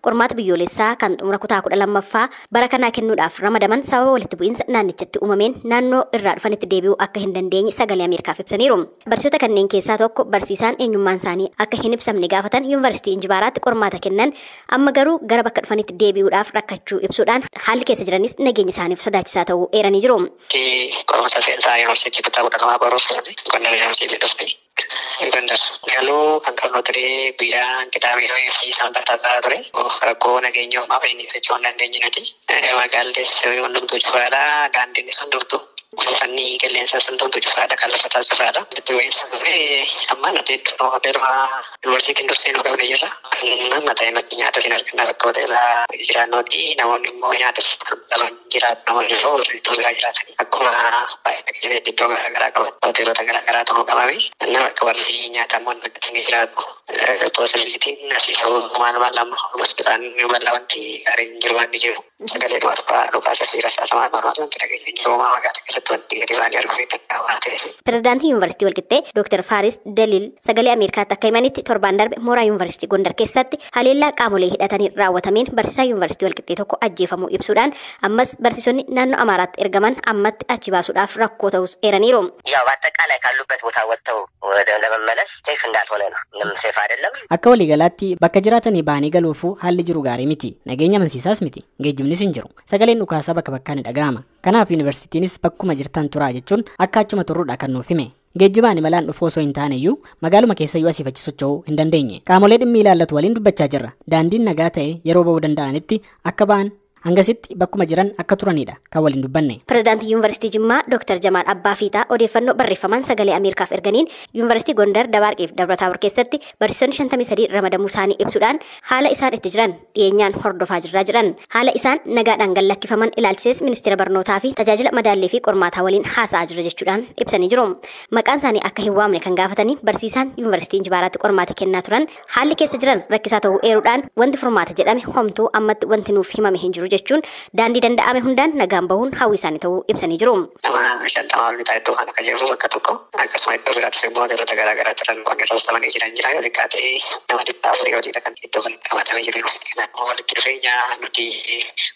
Qormaata biyyoolessaa kan xumura kutaa 12ffaa bara kanaa kennuudhaaf ramadaman sababa walitti bu'iinsa naannichatti uumameen naannoo irraa dhufanitti deebi'uu akka hin dandeenye Sagalee Ameerikaaf ibsaniiru. Barsiisota kanneen keessaa tokko barsiisaan eenyummaan isaanii akka hin ibsamne gaafatan Yuunivarsiitii Injibaaraatti qormaata kennan amma garuu gara bakka dhufanitti deebi'uudhaaf rakkachuu ibsuudhaan haalli keessa jiranis nageenya isaaniif sodaachisaa ta'uu eeranii jiru. Qormaata seensaa yuunivarsiitii kutaa 12 qoruuf Gondar yuunivarsiitii dhufne. Gondar galuu kan qabnu ture guyyaa kitaabni fi sanbataa ture. Rakkoo nageenya uumaa fayyinii socho'uu hin dandeenye nuti. Magaallis hundumtuu cufaadha. Daandiin hundumtuu buufanni qilleensaa hundumtuu cufaadha. Kan lafa taasifaadha. Itti bu'iinsa ture amma nuti hoteeluma yuunivarsiitiin dursee nu qabne jirra. Amma ta'e nuti nyaata hin arganna bakka hoteela jiraannuti. Namoonni immoo nyaata qaban jiraatu namoonni immoo iddoo biraa jiraatani. Akkuma baay'ina iddoo garaagaraa qaban hoteelota garaagaraa ta'uu qabame. Nama akka warri nyaata immoo hojjetanii jiraatu. Poosiliitiin asii ta'uu maal maal amma hospitaalaan bal'aa wanti gaariin jiru waan jiru. Sagalee dhugaa dhugaa sasii rasaasa maal maal wanti dhageenya jiru magaalaa keessatti wanti gadi baanii arguu hin danda'amu ta'e. Pirezidaantii Yuunivarsiitii Walqixxee Dr. Faaris Dalil Sagalee Ameerikaatti akka himanitti torbaan darbe mooraa Yuunivarsiitii Gondar keessatti haleellaa qaamolee hidhatanii raawwatameen barsiisaa Yuunivarsiitii Walqixxee tokko ajjeefamuu ibsuudhaan ammas barsiisonni naannoo Amaaraatti ergaman ammatti achi baasuudhaaf rakkoo ta'us eeraniiru. ያው በአጠቃላይ ካሉበት ቦታ ወጥተው ወደ ለመመለስ ሴፍ እንዳልሆነ ነው። ምንም ሴፍ አይደለም። Akka waliigalaatti bakka jiraatanii ba'anii galuufuu haalli jiru gaarii miti. Nageenya amansiisaas miti. Geejjibnis hin jiru. Sagaleen dhukaasaa bakka bakkaan ni dhaga'ama. Kanaaf yuunivarsiitiinis bakkuma jirtan turaa jechuun akka achuma turruudha kan nuuf hime. Geejjibaan imalaan dhufuu osoo hin taane iyyuu magaaluma keessa iyyuu asiif achi socho'uu hin dandeenye. Qaamolee dhimmi ilaallatu waliin dubbachaa jirra. Daandiin nagaa ta'e yeroo ba'uu danda'anitti akka ba'an hangasitti bakkuma jiran akka turanidha kan waliin dubbanne. Pirezidaantii Yuunivarsiitii Jimmaa Dr. Jamaal Abbaa Fiixaa odeeffannoo barreeffamaan Sagalee Ameerikaaf erganiin Yuunivarsiitii Gondar, Dabaarqii fi Dabra Taabor keessatti barsiisonni 53 ramadamuu isaanii ibsuudhaan haala isaan itti jiran dhiyeenyaan hordofaa jirraa jedhan. Haala isaan nagaadhaan gad lakkifaman ilaalchisees ministeera barnootaa fi tajaajila madaallii fi qormaataa waliin haasa'aa jira jechuudhaan ibsanii jiru. Maqaan isaanii akka hin waamne kan gaafatanii barsiisaan Yuunivarsiitii Injibaaraatti qormaata kennaa turan haalli keessa jiran rakkisaa ta'uu eeruudhaan wanti furmaata jedhame homtuu ammatti wanti nuuf himame hin jiru jechuun daandii danda'ame hundaan nagaan bahuun hawwii isaanii ta'uu ibsanii jiru. Nama 50 ol ta'e iddoo kana kan jiru bakka tokko akkasuma iddoo biraattis immoo hoteelota garaagaraa jiran waan irra hojjetamanii jiran jira yoo xiqqaate nama 400 hojii kan iddoo kanatti qabatamee jiru. Kanaafuu walitti dhufeenya nuti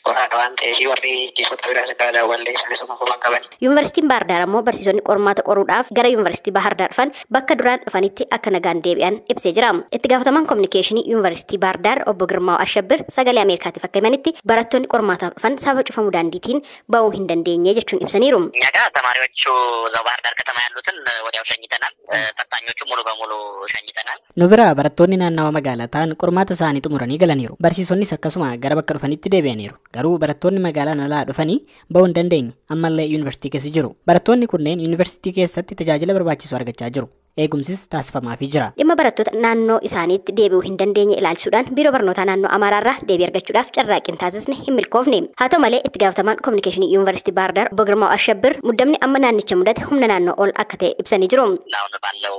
qoraadha waan ta'eef warri jiifota biraas akka daawwallee isaanis immoo quban qaban. Yuunivarsiitiin Baahir Daar ammoo barsiisonni qormaata qoruudhaaf gara Yuunivarsiitii Baahir Daar dhufan bakka duraan dhufanitti akka nagaan deebi'an ibsee jira. Itti gaafatamaan kominikeeshinii Yuunivarsiitii Baahir Daar obbo Girmaa Ashabbir Sagalee Ameerikaatiif akka himanitti barattoonni qormaataaf dhufan sababa cufamuu daandiitiin ba'uu hin dandeenye jechuun ibsaniiru. እኛ ጋር ተማሪዎቹ እዛው ባህር ዳር ከተማ ያሉትን ወዲያው ሸኝተናል። ፈታኞቹ ሙሉ በሙሉ ሸኝተናል። Nu biraa barattoonni naannawa magaalaa ta'an qormaata isaanii xumuranii galaniiru. Barsiisonnis akkasuma gara bakka dhufanitti deebi'aniiru. Garuu barattoonni magaalaan alaa dhufanii ba'uu hin dandeenye ammallee yuunivarsiitii keessa jiru. Barattoonni kunneen yuunivarsiitii keessatti tajaajila barbaachisu argachaa jiru. Eegumsis taasifamaafii jira. Dhimma barattoota naannoo isaaniitti deebi'uu hin dandeenye ilaalchisuudhaan biiroo barnootaa naannoo Amaaraarraa deebii argachuudhaaf carraaqqii taasisne hin milkoofne. Haa ta'u malee itti gaafatamaan kominikeeshinii Yuunivarsiitii Baahir Daar obbo Girmaa Ashabbir muddamni amma naannicha mudate humna naannoo ol akka ta'e ibsanii jiru. አሁን ባለው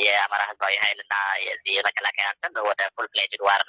የአማራ ህዝባዊ ኃይልና የዚህ የመከላከያ እንትን ወደ ፉል ፍሌጅድ ዋር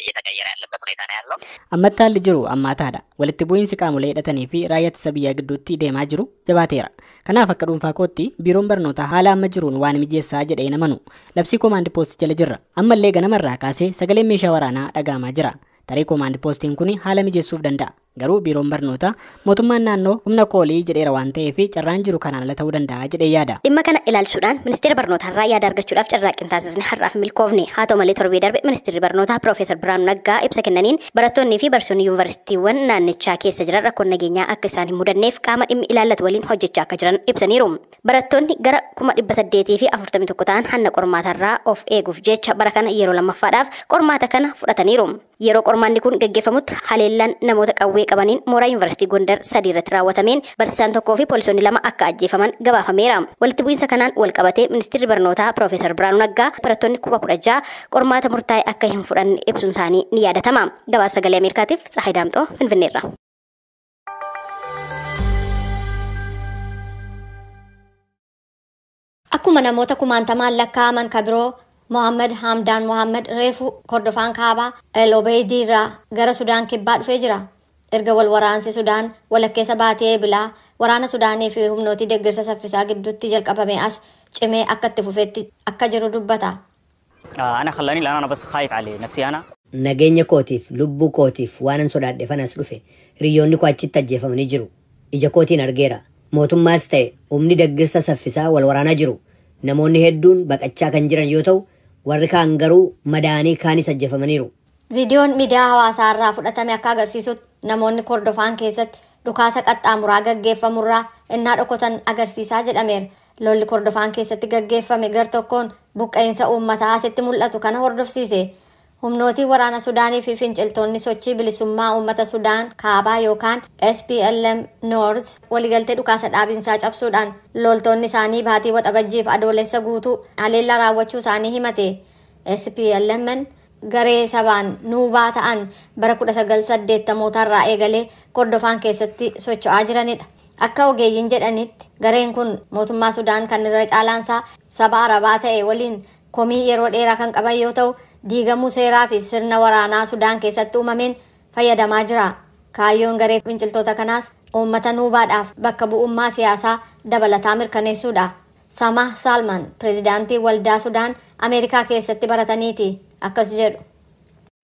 እየተቀየረ ያለበት ሁኔታ ነው ያለው። Ammatti haalli jiru ammaataadha. Walitti bu'iinsi qaamolee hidhatanii fi raayyaa ittisa biyyaa gidduutti deemaa jiru jabaateera. Kanaaf akka dhuunfaa kootti biiroon barnootaa haala amma jiruun waan mijeessaa jedhee hin amanu. Labsii koomaandi poostii jala jirra. Ammallee ganamarraa kaasee sagaleen meeshaa waraanaa dhaga'amaa jira. Tarii koomaandi poostiin kun haala mijeessuuf danda'a. Garuu biiroon barnootaa mootummaan naannoo humna koolii jedheera waan ta'eef carraan jiru kanaan ala ta'uu danda'a jedhee yaada. Dhimma kana ilaalchisuudhaan ministeera barnootaarraa yaada argachuudhaaf carraaqqii taasisne har'aaf milkoofne. Haa ta'u malee torbee darbe ministeerri barnootaa Piroofeesar Birhaanuu Naggaa ibsa kennaniin barattoonnii fi barsiisonni yuunivarsiitiiwwan naannichaa keessa jiran rakkoon nageenyaa akka isaan hin mudanneef qaama dhimmi ilaallatu waliin hojjechaa akka jiran ibsaniiru. Barattoonni gara 841,000 ta'an hanna qormaatarraa of eeguuf jecha bara kana yeroo lammaffaadhaaf qormaata kana fudhataniiru. Yeroo qormaanni kun gaggeeffamutti haleellaan namoota qawwee qabaniin mooraa Yuunivarsiitii Gondar sadii irratti raawwatameen barsiisaan tokkoo fi poolisoonni lama akka ajjeefaman gabaafameera. Walitti bu'iinsa kanaan wal qabatee ministeerri barnootaa Piroofeesar Birhaanuu Naggaa barattoonni 16,000 qormaata murtaa'e akka hin fudhanne ibsuun isaanii ni yaadatama. Gabaasa Sagalee Ameerikaatiif Tsahaay Daamxoo Finfinneerra. Akkuma namoota kumaantamaan lakkaa'aman kan biroo Mohaammed Hamdaan Mohaammed reefu Kordofaan kaabaa El Obeidii irraa gara Sudaan kibbaa dhufee jira. Erga wal waraansi Sudaan walakkeessa baatee bilaa waraana Sudaanii fi humnootii deeggarsa saffisaa gidduutti jalqabame as cimee akka itti fufeetti akka jiru dubbata. أنا خلاني لأن أنا بس خايف على نفسي أنا. Nageenya kootiif lubbuu kootiif waanan sodaadhe fanas dhufe. Hiriyoonni koo achitti ajjeefamanii jiru. Ija kootiin argeera. Mootummaas ta'e humni deeggarsa saffisaa wal waraanaa jiru. Namoonni hedduun baqachaa kan jiran yoo ta'u, warri kaan garuu madaanii kaanis ajjeefamaniiru. Viidiyoon miidiyaa hawaasaa irraa fudhatame akka agarsiisutti namoonni Kordofaan keessatti dhukaasa qaxxaamuraa gaggeeffamurraa innaa dhokotan agarsiisaa jedhameera. Lolli Kordofaan keessatti gaggeeffame gar tokkoon buqqa'insa uummataa asitti mul'atu kana hordofsiise. Humnootii waraana Sudaanii fi finciltoonni sochii bilisummaa uummata Sudaan kaabaa yookaan SPLM North waliigaltee dhukaasa dhaabinsaa cabsuudhaan loltoonni isaanii baatii Waxabajjiif Adoolessa guutuu haleellaa raawwachuu isaanii himate. SPLM'n garee sabaan Nuubaa ta'an bara 1980 irraa eegalee Kordofaan keessatti socho'aa jiranidha. Akka ogeeyyiin jedhanitti gareen kun mootummaa Sudaan kan irra caalaansaa saba Arabaa ta'e waliin komii yeroo dheeraa kan qaban yoo ta'u, diigamuu seeraa fi sirna waraanaa Sudaan keessatti uumameen fayyadamaa jira. Kaayyoon garee finciltoota kanaas uummata Nuubaadhaaf bakka bu'ummaa siyaasaa dabalataa mirkaneessuudha. Samah Salman, pirezidaantii waldaa Sudaan Ameerikaa keessatti barataniiti. Akkas jedhu.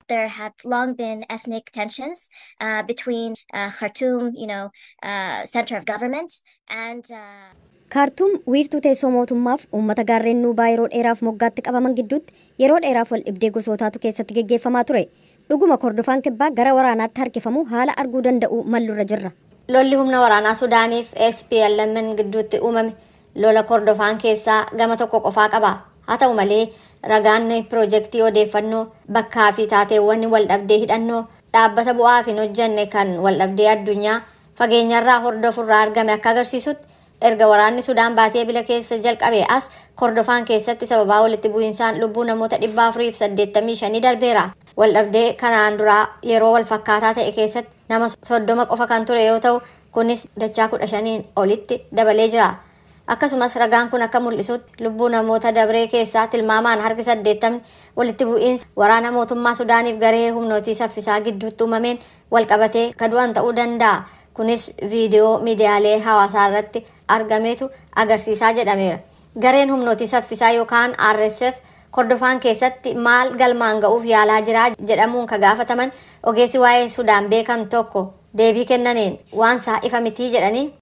There have long been ethnic tensions between Khartoum, center of government, and Kaartuum wiirtuu teessoo mootummaaf uummata gaarreen Nuubaa yeroo dheeraaf moggaatti qabaman gidduutti yeroo dheeraaf wal dhibdee gosootaatu keessatti geggeeffamaa ture. Dhuguma Kordofaan kibbaa gara waraanaatti harkifamu haala arguu danda'u mallurra jirra. Lolli humna waraanaa Sudaaniif SPLM gidduutti uumame lola Kordofaan keessaa gama tokko qofaa qaba. Haa ta'u malee, ragaan piroojeektii odeeffannoo bakkaa fi taateewwan wal dhabdee hidhannoo dhaabbata bu'aaf hin hojjenne kan wal dhabdee addunyaa fageenyarraa hordofurraa argame akka agarsiisutti, erga waraanni Sudaan baatee bila keessa jalqabe as Kordofaan keessatti sababaa walitti bu'iinsaan lubbuu namoota 485 darbeera. Wal dhabdee kanaan duraa yeroo wal fakkaataa ta'e keessatti nama 30 qofa kan ture yoo ta'u, kunis dachaa 15n olitti dabalee jira. Akkasumas ragaan kun akka mul'isutti lubbuu namoota dabree keessaa tilmaamaan harki 80 walitti bu'iinsa waraana mootummaa Sudaaniif garee humnootii saffisaa gidduutti uumameen wal qabatee ka du'an ta'uu danda'a. Kunis viidiyoo miidiyaalee hawaasaa irratti argameetu agarsiisaa jedhameera. Gareen humnootii saffisaa yookaan RSF Kordofaan keessatti maal galmaan ga'uuf yaalaa jira jedhamuun ka gaafataman ogeessi waa'ee Sudaan beekan tokko deebii kennaniin waan isaa ifa mitii jedhanii.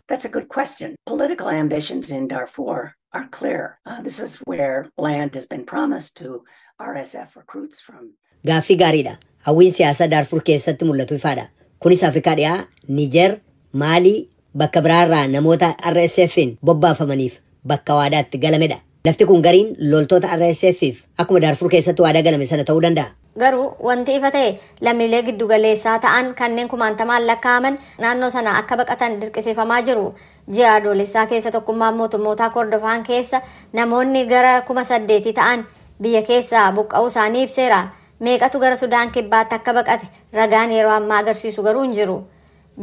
That's a good question. Political ambitions in Darfur are clear. This is where land has been promised to RSF recruits from. Gaaffii gaariidha. Hawwiin siyaasaa Daarfur keessatti mul'atu ifaadha. Kunis Afrikaa dhiyaa, Niijer, Maalii, bakka biraarraa namoota RSF'n bobbaafamaniif bakka waadaatti galamedha. Lafti kun gariin loltoota RSF'if akkuma Daarfur keessatti waadaa galame sana ta'uu danda'a. Garuu wanti ifa ta'e lammiilee giddugaleessaa ta'an kanneen kumaantamaan lakkaa'aman naannoo sana akka baqatan dirqisiifamaa jiru. Ji'a Adoolessaa keessa tokkummaan mootummootaa Kordofaan keessa namoonni gara 8,000 ta'an biyya keessaa buqqa'uu isaanii ibseera. Meeqatu gara Sudaan kibbaatti akka baqate ragaan yeroo ammaa agarsiisu garuu hin jiru.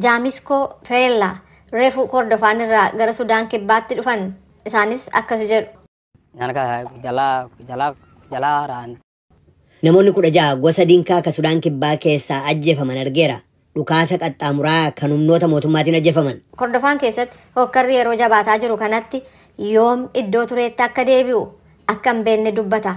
Jaamiskoo Feella reefu Kordofaan irraa gara Sudaan kibbaatti dhufan. Isaanis akkas jedhu. Namoonni 16 gosa Dinkaa ka Sudaan kibbaa keessaa ajjeefaman argeera. Dhukaasa qaxxaamuraa kan humnoota mootummaatiin ajjeefaman. Kordofaan keessatti hokkarri yeroo jabaataa jiru kanatti yoom iddoo tureetti akka deebi'u akka hin beekne dubbata.